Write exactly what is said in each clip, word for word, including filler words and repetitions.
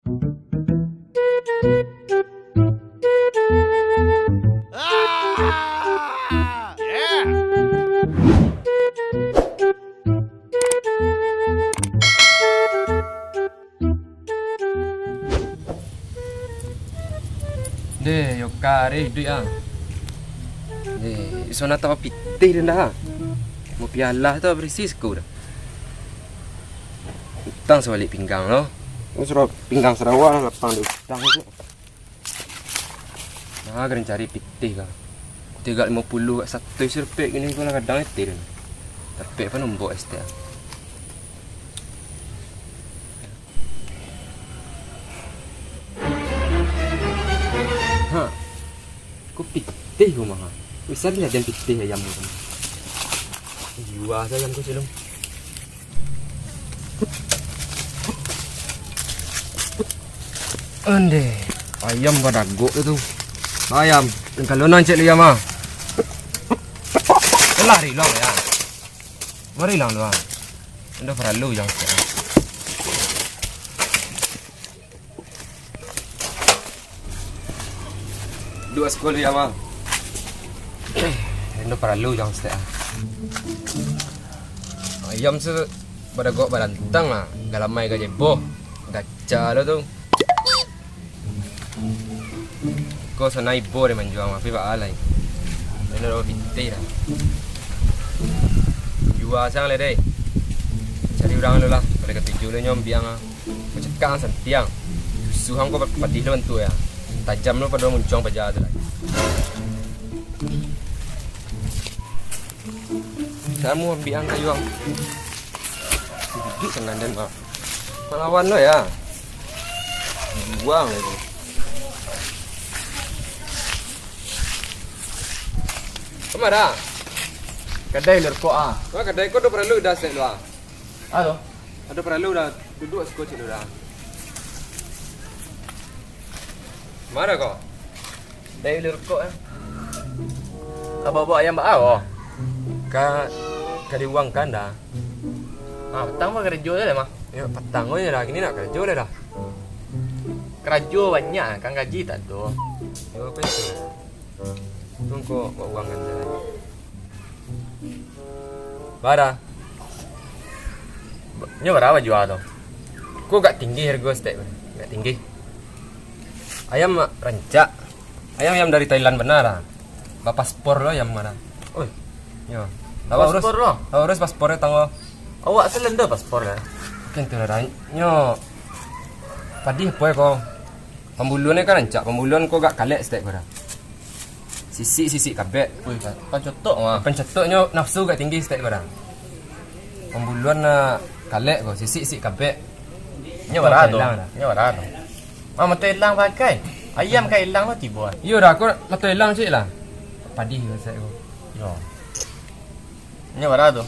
Ah! Yeah! Deh, yo kareh duit ah. Deh, iso nak tambah pitih den dah. Mau pialah tu barisi siko dah. Utang sabalik pinggang lo. Suruah pinggang sarawa lapang di utang tu. Nah, karen cari pitih ka. Tigo limo puluah, satu sirpek kini ko lah kadang ete den. Tapi apa nombok S T A. Ha. Ko pitih ko mah. Bisa dilihat den pitih ayam ko. Jua sajo ayam ko silong. Ande, ayam badagok tu. Ayam, kalau nan cek liam ah. Lari lo ya. Mari lang lu ah. Anda paralu yang sekarang. Duo siko liam ah. Rindu paralu jang saketek ah. Ayam se badagok barantang ah, galamai ka jeboh. Gaca lo tu. Ko sanai bo deh manjuang, tapi baa lai. Rindu pitih dah. Jua sang lai deh. Cari urang lo lah, kalau katuju lo nyo ambiang ah. Bacakak ang santiang. Susuah ang ko padih lo bantuak ya. Tajam lo pado muncuang paja tu lai. Samo ambiak ang kayu ang. Duduak sanang den mah. Malawan lo ya. Buang lo tu. Kama dah? Kadai lo rokok ah. Wah, kadai ko ado paralu dah sek lo ah. Ado. Ado paralu dah, duduak siko cik lo dah. Mano ko? Dari bali rokok eh. Abak-abak ayam baa ko? Ka, ka diuangkan dah. Ah, patang mah karajo se lah mah. Yo, patang ko je dah, kini nak karajo lah dah. Karajo banyak, kan gaji tak ado. Yo, apa itu? Tunggu, kok uang kan jalan. Bara. Nyo bara bajua tu? Ko agak tinggi harga stek tu. Agak tinggi. Ayam rancak. Ayam, ayam dari Thailand bana lah. Bapaspor lo ayam mah. Oi. Yo. Lawa urus. Paspor lo? Lawa urus paspor tanggal. Awak se lah ado paspor lah. Bukan tu lah. Nyo padih apo ko? Pambuluan ni kan rancak, pambuluan ko agak kalek stek ko dah. Sisik-sisik kabek. Wih, pa-, pancotok mah. Pancotoknyo nafsu agak tinggi stek ko dah. Pambuluan nak kalek ko, sisik-sisik kabek. Nyo bara tu. Mato elang dah. Nyo bara tu. Ah, mato elang pakai. Ayam ka elang tu tibo. Iyo dah, ko mato elang cik lah. Padih ko stek ko. Yo. Nyo bara tu.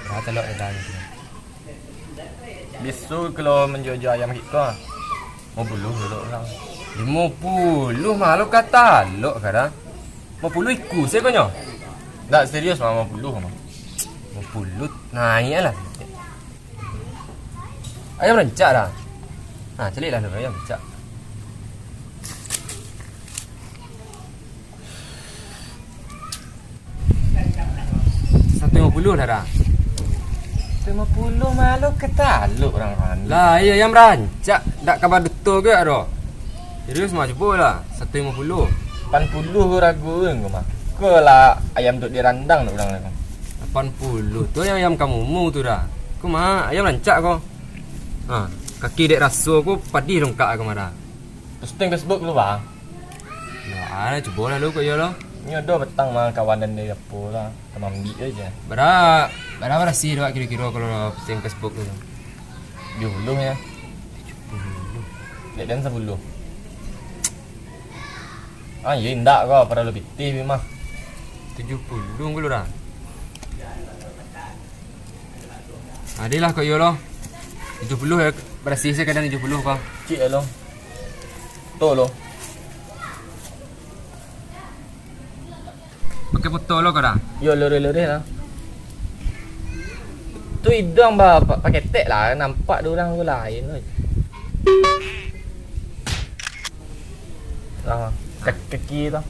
Bara talok elang tu. Biaso kalau manjua-jua ayam kito, limo puluah dulu urang. Limo puluah mah lo ka talok ka dah. Limo puluah iku se ko nyo. Ndak, serius mah, limo puluah mah. Limo puluah, naiak lah. Ayam rancak dah. Ha, caliak lah dulu ayam rancak. Satu limo puluah lah dah. Satu limo puluah mah lo ka talok urang-urang. Lah, iyo ayam rancak, dak ka baduto gak doh. Serius mah, cubo lah, satu limo puluah. Lapan puluah ko ragu ko mah. Ko lah ayam tu dirandang dek urang lah ko. Lapan puluah tu ayam, ayam kamumu tu dah. Ko mah ayam rancak ko. Ha, kaki dek raso ko padih longkak ko mah dah. Posting Facebook lu, Bang. Yo, ah, cubo lah lu kok yo lo. Nyo do petang mah kawan den di dapur lah, ka mambiak aja. Bara, bara barasih dek awak kiro-kiro kalau posting Facebook tu? Tujuh puluah ya. Dek den sapuluah. Ah, iyo indak ko, paralu pitih mah. Tujuh puluah dulu dah. Ado lah kok iyo lo. Tujuh puluah ya, barasih se kadang tujuh puluah ko. Cik ya lo. Tu lo. Pakai foto lo ko dah. Yo, lurih-lurih lah. Tu iduang ba-, pa-, pakai tek lah, nampak dek urang tu lain tu. Ah, ka-, kaki tu.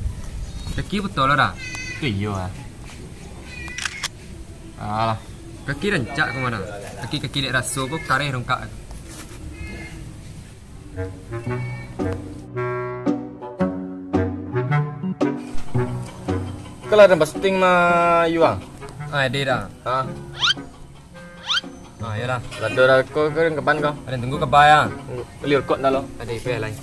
Kaki betul lah dah. Tu iyo ah. Alah. Kaki rancak ka mano? Kaki-kaki dek raso ko kareh rungkak. Kau lah ada posting mah, Yuang? Ah, ada dah. Ha? Ah, iyolah. Lado dah ko ke kapan kau? Ada tunggu kabar ya. Liur kok dah lo. Ada ipe lain.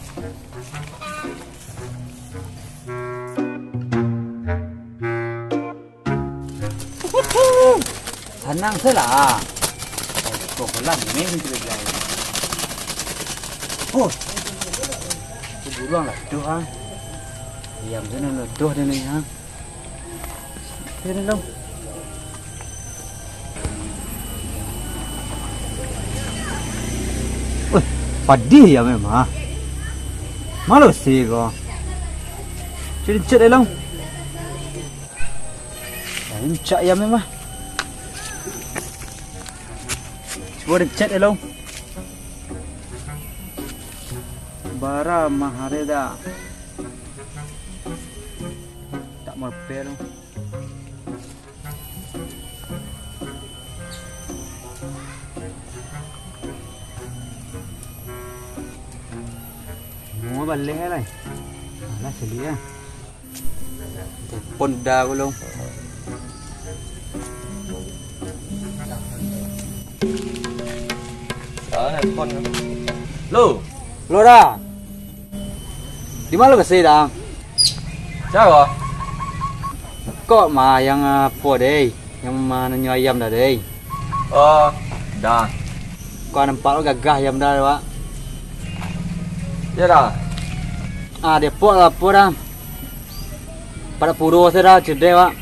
Sanang se lah. Kok pulang main tu jai. Oh. Buruang lah tu ha. Diam sana lo tu dia ni ha. Dia ni lo. Weh, padih ya memang. Malu sih kau. Cicit elong. Rancak ayam ni mah. Cubo dicek dulu. Bara mah hari dah. Tak merepel. Mau balik lah. Alah, sedih lah. Telepon dah aku lo. Ah, telepon. Lo. Lo dah. Di mana lo kasi dah? Siapa? Kok mah yang apo deh? Yang mananyo ayam dah deh? Oh, dah. Kok nampak lo gagah ayam dah, Wak? Ya dah. Ah, Depok lah apo dah? Padak Puro se dah, cedek, Wak.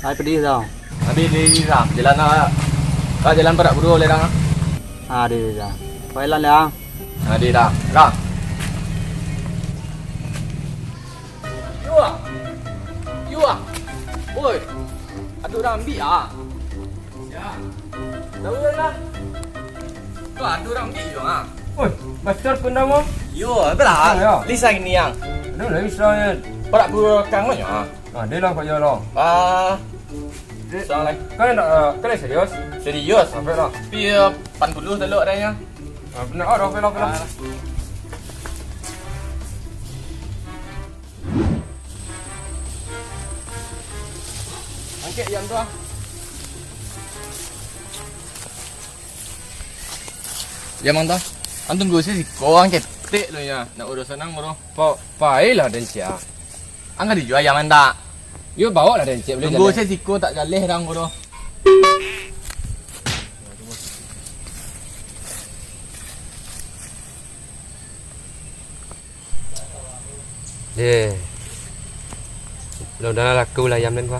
Ai pedih tau. Adi, di, di, dah. Jalan lah. Dah jalan Padak Puro le dah. Ah, di, di, dah. Pai lah, dah. Adi, dah. Dah. Yuah. Yuah. Oi. Aduh, dah ambil ah. Ya. Tahu lah. Kau aduh urang ambil yo ah. Oi, master pun dah mo. Yo, apalah. Yo. Lisa ini yang. Aduh, lah bisa ya. Padak Puro kang banyak ah. Ah, dia lah kau yo lo. Ah. Sang lai. Kau nak, eh, kau nak serius? Serius. Sampai lah. Tapi eh, lapan puluh telok adanya. Ah, benar, oh, dah, oke lah, oke lah. Ah. Angkek ayam tu ah. Ayam mantah. Ang tunggu se siko, ang ketek lo ya. Nak urus sanang bro. Pa-, pailah den ciak. Ang ka dijual ayam andak. Yo bawa lah den ciak, boleh. Tunggu se siko tak jaleh dang bro. Ye. Mudah-mudahan laku lah ayam den ko.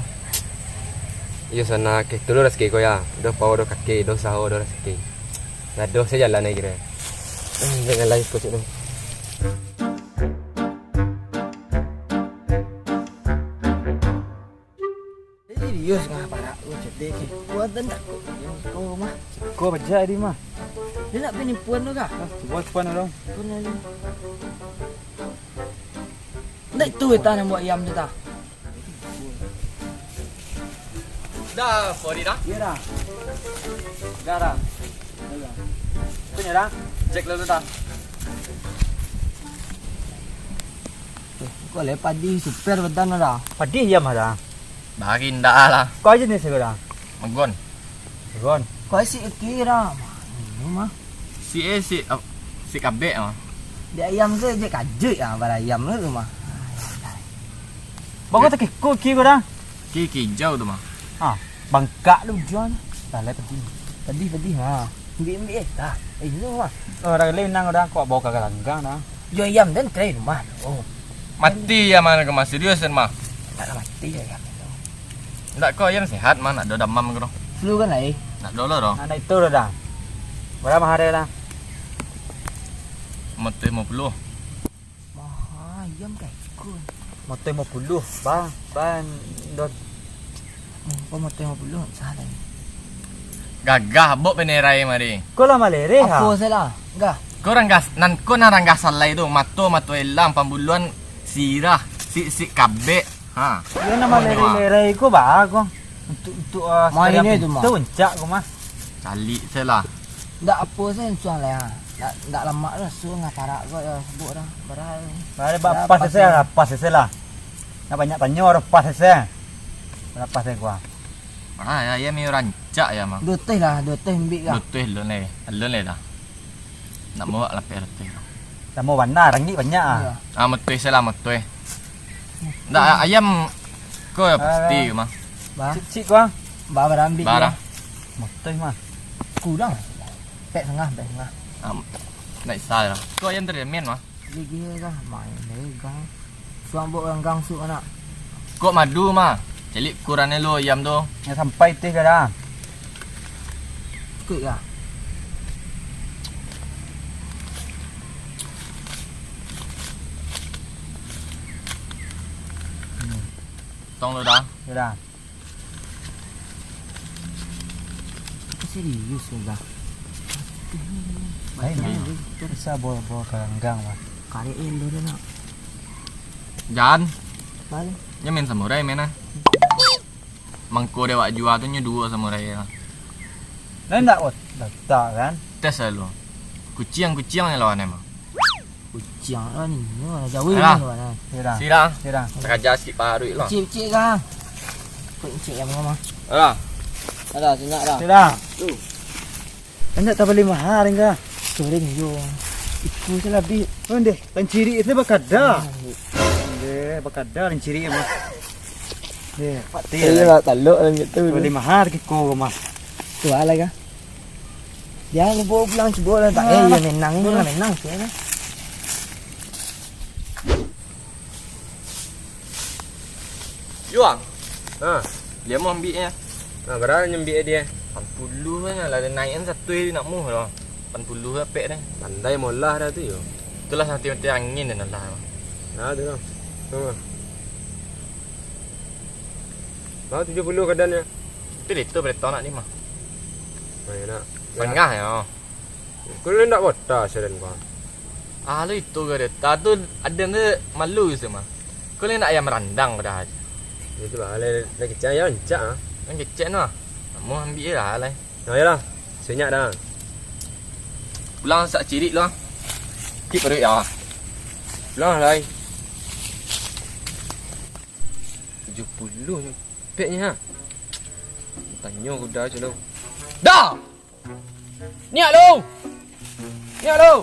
Iyo sana ke, tu lo rasaki ko ya. Doh pao, doh kaki, doh saho, doh rasaki. Lah doh se jalan ai kiro. Eh, jangan lai ko cik tu. Serius ngah parak ko cedek ke. Kuatan tak ko. Ko mah. Ko baja di mah. Dia nak penipuan tu kah? Ah, cubo puan dong. Puan dong. Ndak itu kita nak buat ayam tu tah. Dah, Fori dah. Iya dah. Dah dah. Dah dah. Punya dah. Cek dulu dah. Eh, kok le padi super badan dah. Padi ayam dah. Bagi ndak lah. Kau aja ni segera. Megon. Megon. Kau si kira. Mano mah? Si eh si ap-, si kabek mah. Di ayam tu je kajuik ah, bar ayam tu mah. Bang kau takiko ki kau dah. Ki kijau tu mah. Ha, bangkak lu jual. Dah lah pedih. Pedih pedih ha. Ambil ambil eh. Dah. Eh, ini mah. Oh, dah lain nang dah kau bawa ka galanggang dah. Yo ayam den trai rumah. Oh. Mati ya mah, kama serius den mah. Nak mati ya ayam tu. Ndak ko ayam sehat mah, nak do damam ko. Flu kan lai? Nak do lo do. Anak itu lo dah. Bara mahal dah? Mati lima puluh. Mahal ayam ka iko. Mati lima puluh, bang. Bang, do. Apa mati lima puluh? Salah ni. Gagah bok penerai mari. Ko lah malereh. Apa salah? Gah. Ko ranggas, nan ko nan ranggas salai tu, mato, mato elang, pambuluan, sirah, sik-sik kabek. Ha. Iyo, nan malerai-lerai ko baa ko. Untuk, untuk, ah, main sekalian itu, mah. Pintu uncak ko, mah. Caliak se lah. Ndak apo se, suang lah, ha. Ndak, ndak lamak lah, suang lah parak ko, yo, sabuk dah. Barah. Barah, barah, pas se lah, pas se lah. Ndak banyak tanyo, barah pas se. Barah pas se ko, ah. Ah, yo, yo, mi rancak yo, mah. Duo teh lah, duo teh ambiak lah. Duo teh alun lai, alun lai dah. Nak mawak lapeh roti tu. Samo bana, ranggik banyak ah. Iyo. Ah, matuih salah, matuih. Ndak, ayam ko yo pasti mah. Ba. Cik, cik ko ah. Ba, barambik. Bara. Matuih mah. Kurang. Pek sangah, pek sangah. Ah, ndak bisa lah. Ko ayam terjamin mah. Gigi kah, main deh, kah. Suang bok ganggang sup anak. Kok madu mah? Caliak kurannyo lo ayam tu. Nyo sampai teh ka dah. Kuik kah? Tong lo dah. Yo dah. Serius ko, Bah? Lain, Bah. Bisa bawa, bawa ka ganggang, Bah. Karek elok dia nak. Jan. Balik. Nyo main samurai main ah. Mangko dek wak jua tu nyo duo samurai lah. Lain ndak, Bos? Dah tak kan? Tes lah lo. Kuciang-kuciang nyo lawan emang. Kuciang lah ni. Ni mana jauh ni. Alah. Ni mana? Sirang. Sirang. Sirang. Takaja sikit paruik lah. Cik-cik kah? Kok cik yang mama? Alah. Alah, senyap dah. Sirang. Tu. Andak tabali mahal, Ringga. Sorry, yo. Iku salah, Bik. Oh, ndeh. Lain cirik tu bakada. Ah, iyo. Ndeh, bakada lain cirik mah. Ndeh, pati lah. Iyo lah, talok lah gitu. Tabali mahal kiko mah. Tu lah kah? Jan bawa pulang cubo lah. Tak, eh, iyo, menang ni lah, menang, siapa? Juang. Ha. Dia mau ambil nya. Ha, bara nyo ambil dia? Lapan puluah nya lah, naik kan satu hari nak muh lah. Lapan puluah lah pek deh. Pandai molah dah tu yo. Itulah mati-mati angin dan Allah. Nah, tu lah. Sama. Nah, tujuh puluh kadannyo. Itu dia tu berita nak ni mah. Oh, ya nak. Tengah yo. Kau ni ndak bota siaran kau. Ah, lu itu gak deta tu ada ndak malu gitu mah. Kau ni ndak ayam randang padahal. Itu bah, le, le kecek ayam encak ah. Kan kecek no. Kamu ambil je lah lai. Nah, iyalah. Senyak dah. Pulang sak cirik lu ah. Kip perut ya. Pulang lah lai. Tujuh puluh ni. Peknya ha. Tanyo kuda je lu. Dah! Niak lu! Niak lu!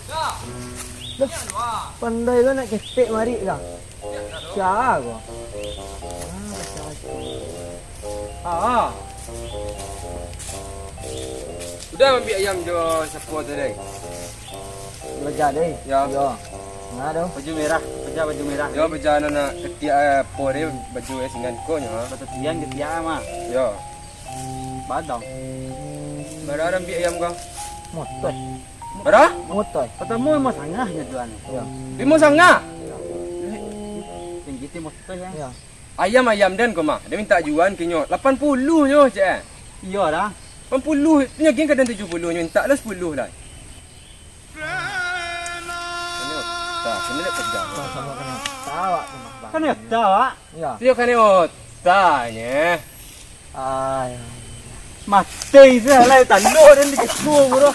Dah! Pandai lo nak ketek marik kah? Siapa ko? Ah, ah. Udah ambil ayam jo sapo tu deh. Belajar deh. Ya. Yo. Nah, dong. Baju merah, baju, baju merah. Yo, baju anak-anak ketiak, eh, apo deh, baju eh, singan ko nyo, ha. Batu tian ketiak mah. Yo. Badang. Bara ambil ayam kau? Motoi. Bara? Motoi. Pertama lima sangah nyo tuan. Yo. Lima sangah? Tinggi ti motoi ya. Yo. Ayam-ayam den ko mah. Dia minta juan kinyo. Lapan puluh nyo cek eh. Iyo dah. Lapan puluh, nyo geng kadang tujuh puluh nyo minta lah sepuluh lah. Kena otak, kena lihat pegang. Sama-sama kena otak awak tu, Mas Bang. Kena otak, Wak? Ya. Dia kena otak, nye. Ay. Mati saya lah, tanduk dan dikepung, bro.